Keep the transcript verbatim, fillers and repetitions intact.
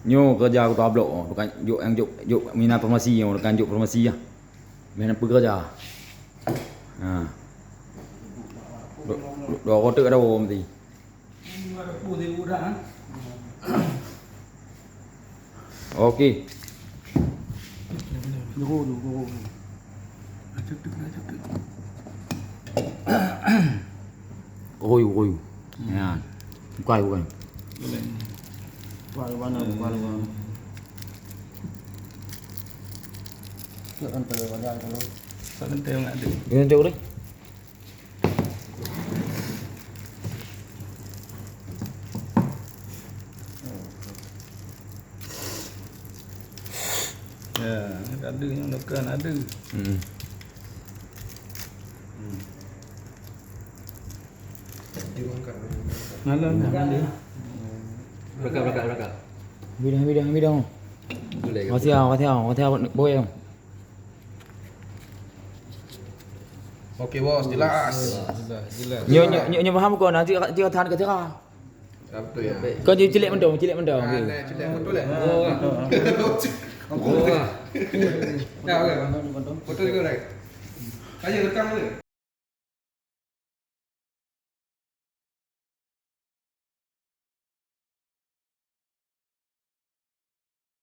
Nyoe keureuja kuta blok, oh, bukan jok nyang jok, jok mina farmasi, oh, bukan jok farmasi ya. Mina peukeureuja. Ha. Dua, dua kotak ada orang mesti. Okey. Koyu, koyu. Ya. Bukai, bukai. Bukai mana, bukai mana. Dia kan pada banyak kalau. Dia nanti orang ada. Ya, ada yang nekan ada. Hmm. Nala, nala. Berangkat, berangkat, berangkat. Bidang, bidang, bidang. Boleh ke? Makasih ah, makasih ah, makasih ah, boy ah. Okey bos, jelas. Jelas, jelas. Nyo, nyo, nyo, nyo faham ko, nanti cik tahan ke tira. Betul ya. Kau jadi cilik mendong, cilik mendong. Ah, okey. Nah, cilik betul ya. Oh. Oh. Ya, okey. Betul juga, right? Ayo rekam dulu.